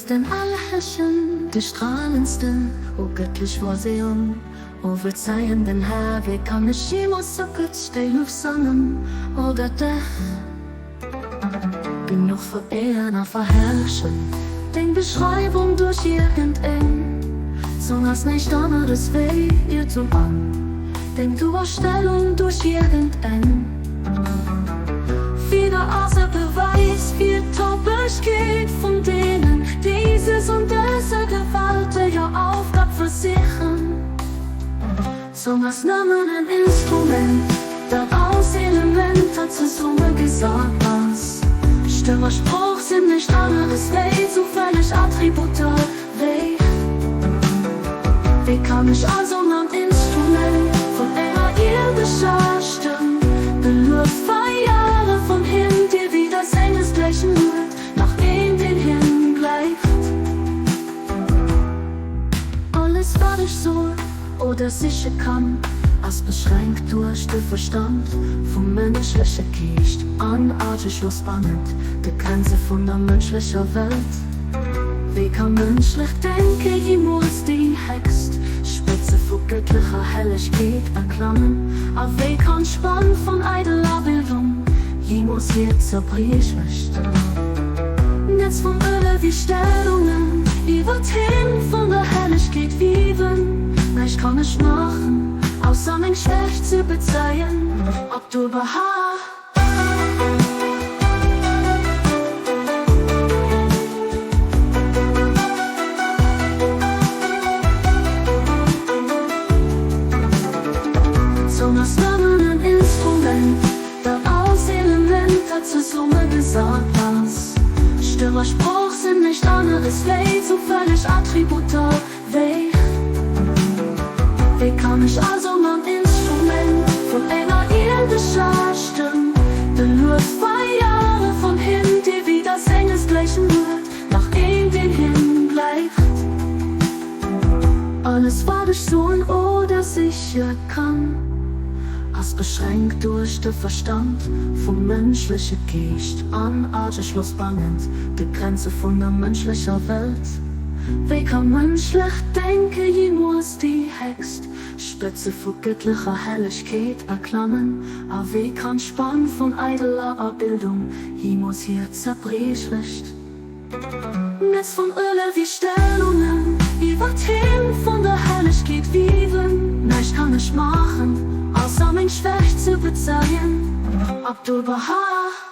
bist den Allerherrschen, de Strahlendsten, o göttlich Vorsehung, o verzeihenden Herr, wéi kann ech jeemools op Gutt déi Luef sangen oder dech genuch veréieren a verherrlechen? Deng Beschreiwung duerch iergendeng Zong ass näischt aneres wéi Iertum an deng Duerstellung duerch iergendeng Wieder ass e Beweis fir d'Toppegkeet vun deenen, déi ses an dëser gewalteger Aufgab versichen. D'Zong ass nëmmen en Instrument, dat aus Elementer zesummegesat ass. Stëmm a Sprooch sinn näischt aneres wéi zoufälleg Attributer. Wéi, wéi kann ech also mam Instrument vun enger ierdescher Stëmm de Luef feiere vun him, dee weder sengesgläichen huet, nach een, deen him gläicht? Alles, wat ech soen oder siche kann, ass beschränkt duerch de Verstand vum mënschleche Geescht an argeschloss bannent de Grenze vun der mënschlecher Welt. Wéi ka mënschlecht Denke jeemools déi héchst Spëtze vu gëttlecher Hellegkeet erklammen? A wéi kann d'Spann vun eideler Bildung jeemools hiert zerbriechlecht Netz vun öle Virstellungen iwwer d'Theem vun der Hellegkeet wiewen? Näischt kann ech maachen, ausser meng Schwächt ze bezeien, Abdu'l-Bahá. D'Zong ass nëmmen en Instrument, dat aus Elementer zesummegesat ass. Stëmm a Sprooch sinn näischt aneres wéi zoufälleg Attributer. Wéi, wéi kann ech also mam Instrument vun enger ierdescher Stëmm de Luef feiere vun him, dee weder sengesgläichen huet, nach een, deen him gläicht? Alles, wat ech soen oder siche kann, ass beschränkt duerch de Verstand vum mënschleche Geescht an ageschloss bannent de Grenze vun der mënschlecher Welt. Wéi ka mënschlecht Denke jeemools déi héchst Spëtze vu gëttlecher Hellegkeet erklammen? A wéi kann d'Spann vun eideler Abildung jeemools hiert zerbriechlecht Netz vun öle Virstellungen iwwer d'Theem vun der Hellegkeet wiewen? Näischt kann ech maachen, ausser meng Schwächt ze bezeien. Abdu'l-Bahá.